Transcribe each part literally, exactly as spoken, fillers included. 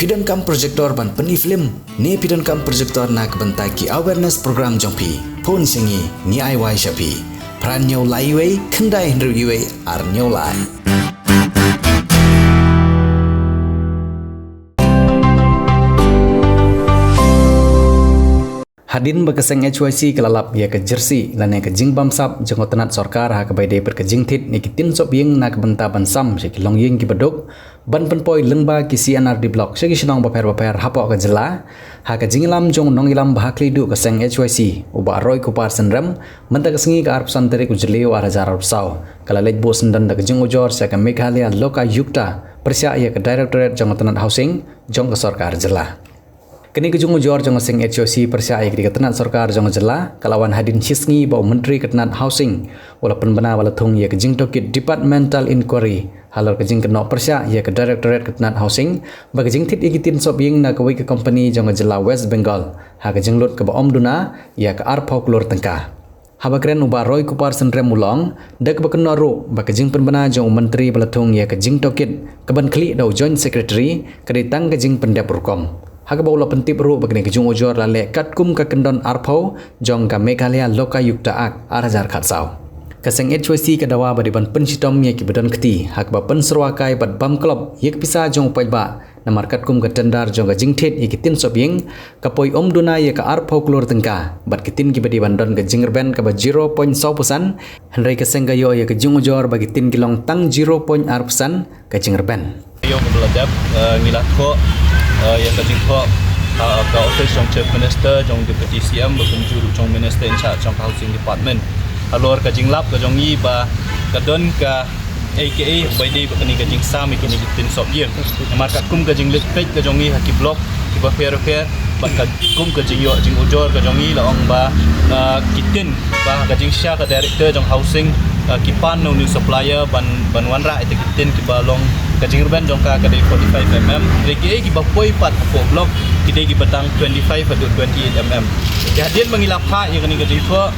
Phi donkam projector ban pyni film ne phi donkam projector na ka bynta ki awareness program jong phi? Phone sha ngi, ngi ai wai sha phi. Phra hynñiew lai wei khyndai hynriew wei ar hynñiew lai. Hadien ba ka seng H Y C ka la lap ïa ka jersey lane ka jingbamsap jong ka tnat sorkar ha kaba ïadei bad ka jingthied ïa ki tin sop ïing na ka bynta ban sam sha ki longïing kiba duk ban pynpoi lyngba ki C and R D block sha ki shnong bapher bapher hapoh ka jylla, ha ka jingïalam jong u nongïalam ba ha khlieh duh ka seng H Y C u Bah Roy Kupar Synrem, mynta ka sngi ka arphew san tarik u Jylliew ar hajar arphew saw, ka la leit buh syndon da ka jingujor sha ka Meghalaya Lokayukta pyrshah ïa ka Directorate jong ka tnat Housing jong ka sorkar jylla. Kane ka jingujor jong ka seng H Y C pyrshah ïa ka tnat sorkar jong ka jylla ka la wan hadien shisngi ba u Myntri ka tnat Housing u la pynbna ba la thung ïa ka jingtohkit Departmental Inquiry halor ka jingkynnoh pyrshah ïa ka Directorate ka tnat Housing ba ka jingthied ïa ki tin sop ïing na kawei ka company jong ka jylla West Bengal ha ka jinglut kaba ym duna ïa ka arphew klur tyngka. Haba kren u Bah Roy Kupar Synrem u la ong, da kaba kynnoh ruh ba ka jingpynbna jong u Myntri ba la thung ïa ka jingtohkit kaban khlieh da u Joint Secretary ka dei tang ka jingpyndep rukom. Ha kaba u la pyntip ruh ba kane ka jingujor la leh katkum ka kyndon arphew jong ka Meghalaya Lokayukta Act ar hajar khatsaw. Ka seng H Y C ka dawa ba dei ban pynshitom ïa kiba don kti ha kaba pynsyrwa kai bad bam klop ïa ka pisa jong u paidbah. Namar katkum ka tender jong ka jingthied ïa ki tin sop ïing ka poi ym duna ïa ka arphew klur tyngka bad ki tin kiba dei ban don ka jingrben kaba zero point saw percent, hynrei ka seng ka ïoh ïa ka jingujor ba ki tin ki long tang zero point ar percent ka jingrben. Ïa kaba la dep, eh, ngi la thoh, eh, ïa ka jingthoh, eh, ka office jong Chief Minister, jong Deputy C M, ba kumjuh ruh jong Minister in charge jong ka Housing Department halor ka jinglap ka jong ngi ba ka don ka A K A, bai dei ba kane ka jingsam ïa kine ki tin sop ïing. Namar katkum ka jingleit peit ka jong ngi ha ki block kiba pher pher, bad katkum ka jingïoh jingujor ka jong ngi la ong ba, ah, ki tin ba ka jingshah ka director jong housing, ah, ki pan na u new supplier ban, ban wanrah ïa ki tin kiba long ka jingrben jong ka ka dei forty-five mm. Dei ki, eh, kiba poi pat hapoh block ki dei kiba tang twenty-five haduh twenty-eight mm. Ïa hadien ba ngi la phah ïa kane ka jingthoh,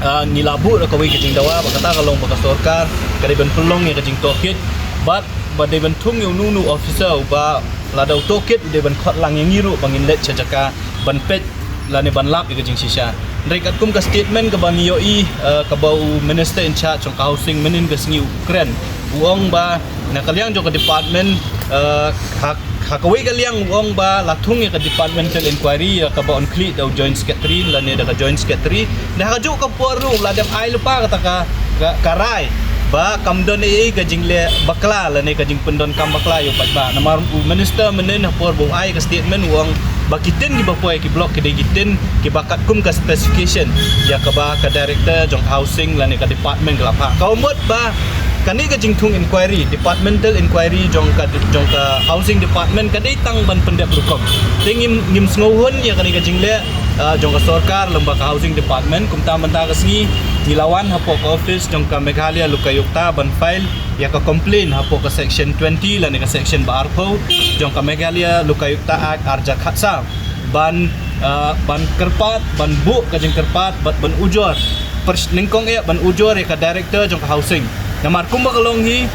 ah, ngi la buh da kawei ka jingdawa ba kata ka long ba ka sorkar ka dei ban pynlong ïa ka jingtohkit bad ba dei ban thung ïa uno uno u officer uba lada u tohkit u dei ban khot lang ïa ngi ruh ba ngin leit sha jaka ban peit lane ban lap ïa ka jingshisha. Hynrei katkum ka statement kaba ngi ïohi, ah, kaba u minister in charge jong ka housing mynhynnin ka sngi u kren, u ong ba na ka liang jong ka department, ah, ha Ha kawei ka liang u ong ba la thung ïa ka departmental inquiry ïa kaba yn khlieh da u joint secretary lane da ka joint secretary. Da ha kajuh ka por ruh la dep ai lypa kata ka, ka, ka rai ba kam don ei ei ka jingleh bakla lane ka jingpyndonkam bakla ïa u paidbah. Namar u minister mynhynnin ha por ba u ai ka statement u ong ba ki tin kiba poi ki block ki dei ki tin kiba katkum ka specification ïa kaba ka director jong housing lane ka department ka la phah. Ka mut ba kane ka jingthung inquiry, departmental inquiry jong ka, jong ka housing department ka dei tang ban pyndep rukom. Te ngim, ngim sngewhun ïa kane ka jingleh, ah, jong ka sorkar lyngba ka housing department. Kumta mynta ka sngi ngi la wan hapoh ka office jong ka Meghalaya Lokayukta ban file ïa ka complaint hapoh ka section twenty lane ka section ba arphew jong ka Meghalaya Lokayukta Act ar hajar khatsaw ban, ah, ban kyrpad, ban buh ka jingkyrpad bad ban ujor, pers-, nyngkong eh ban ujor ïa ka director jong ka housing. Namar kumba ka long hi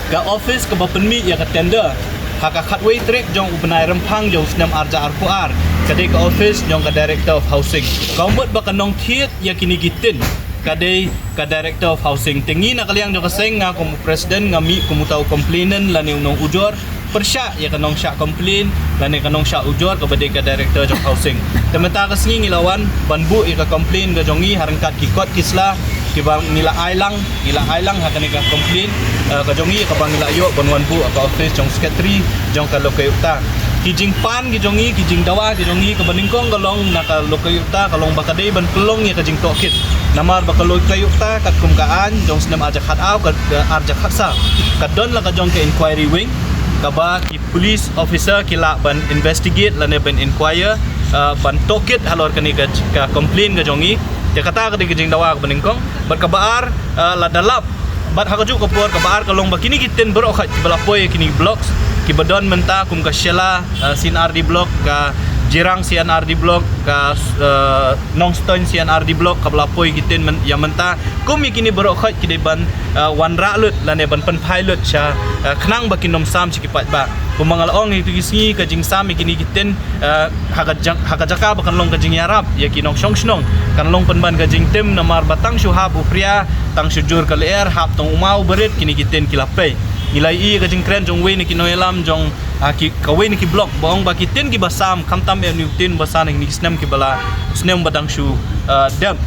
ka office kaba pynmih ïa ka tender ha ka khatwei tarik jong u bnai Rymphang jong u snem ar hajar arphew ar ka dei ka office jong ka director of housing. Ka mut ba ka nongthied ïa kine ki tin ka dei ka director of housing. Te ngi na ka liang jong ka seng, nga kum u president, nga mih kum uta u complainant lane u nongujor pyrshah ïa ka nongshah complain lane ka nongshah ujor kaba dei ka director jong housing. Te mynta ka sngi ngi la wan ban buh ïa ka complain ka jong ngi ha ryngkat ki kot ki sla kiba ngi la ai lang, ngi la ai lang ha kane ka complain, eh, ka jong ngi kaba ngi la ïoh ban wan buh ha ka office jong secretary jong ka Lokayukta. Ki jingpan ki jong ngi, ki jingdawa ki jong ngi kaba nyngkong ka long na ka Lokayukta ka long ba ka dei ban pynlong ïa ka jingtohkit. Namar ba ka Lokayukta katkum ka aiñ jong snem ar hajar khatar ka, ka ar hajar khatsaw ka don la ka jong ka inquiry wing kaba ki police officer ki lah ban investigate lane ban inquire, ah, ban tohkit halor kane ka, ka complain ka jong ngi. Te kata ka dei ka jingdawa kaba nyngkong. Bad kaba ar, ah, lada lap bad ha kajuh ka por, kaba ar ka long ba kine ki tin baroh khat kiba la poi kine ki blocks kiba don mynta kum ka Shella, ah, C and R D block, ka, Jirang C and R D Block, ka, eh, Nongstoiñ C and R D Block, kaba la poi ki tin myn-, ïa mynta. Kum ïa kine baroh khoit ki dei ban, eh, wanrah lut, lane ban pynphai lut sha, eh, khnang ba kin ym sam sha ki paidbah. Kumba nga la ong ïa kito ki sngi, ka jingsam ïa kine ki tin, eh, ha ka jak-, ha ka jaka ba kan long ka jingïarap ïa ki nongshong shnong, kan long pynban ka jingtim, namar ba tang shu hap u Phria, tang shu jur ka lyer, hap tang u maw barit, kine ki tin ki la pei. Ngi la ïohi ka jingkren jong uwei na ki nongïalam jong, ah, ki, kawei na ki block, ba ong ba ki tin kiba sam, khamtam eh une u tin ba sam ha kine ki snem kiba la, snem ba dang shu, ah, dep,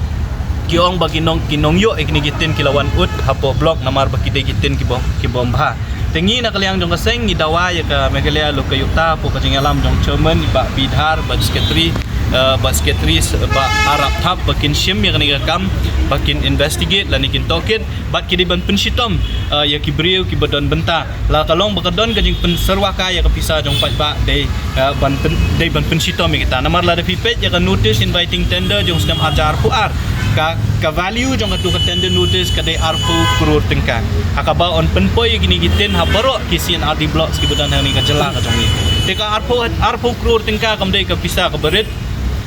ki ong ba ki nong, ki nongïoh ïa kine ki tin ki la wan ud hapoh block, namar ba ki dei ki tin kiba, kiba ym bha. Te ngi na ka liang jong ka seng ngi dawa ïa ka Meghalaya Lokayukta, hapoh ka jingïalam jong chairman, Bah Bidhar, Bah Secretary, eh, Bah Secretary, Bah Arap Thap, ba kin shim ïa kane ka kam, ba kin investigate lane kin tohkit, bad ki dei ban pynshitom, eh, ïa ki briew kiba don bynta. La ka long ba ka don ka jingpynsyrwa kai ïa ka pisa jong paidbah, dei, eh, ban pyn-, dei ban pynshitom ïa kita. Namar lada phi peit ïa ka notice inviting tender jong snem arhajar arphew ar, ka, ka value jong katu ka tender notice ka dei arphew klur tyngka. Ha kaba yn pynpoi ïa kine ki tin ha baroh ki C and R D blocks kiba don hangne ha ka jylla ka jong ngi. Te ka arphew, arphew klur tyngka kam dei ka pisa kaba rit.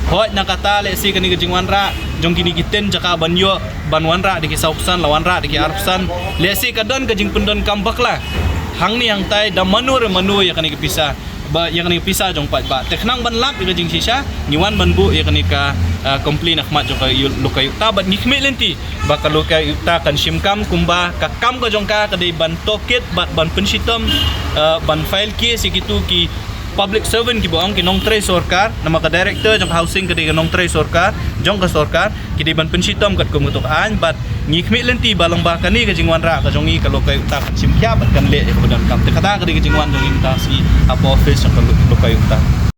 Hooid, na kata lehse kane ka jingwanrah jong kine ki tin, jaka ban ïoh, ban wanrah da ki sawphew san, la wanrah da ki arphew san, lehse ka don ka jingpyndonkam bakla hangne hangtai da mano re mano ïa kane ka pisa, ba ïa kane ka pisa jong paidbah. Te khnang ban lap ïa ka jingshisha, ngi wan ban buh ïa kane ka, ah, complaint ha khmat jong ka Lokayukta, bad ngi khmih lynti ba ka Lokayukta kan shim kam, kumba ka kam ka jong ka ka dei ban tohkit bad ban pynshitom, ah, ban file case ïa kito ki public servant kiba ong ki nongtrei sorkar, namar ka director jong ka housing ka dei ka nongtrei sorkar jong ka sorkar, ki dei ban pynshitom katkum kato ka aiñ, bad ngi khmih lynti ba lyngba kane ka jingwanrah ka jong ngi ka Lokayukta kan shim khia bad kan leh ïa kaba donkam. Te kata ka dei ka jingwan jong ngi mynta shi hapoh office jong ka Lo-, Lokayukta.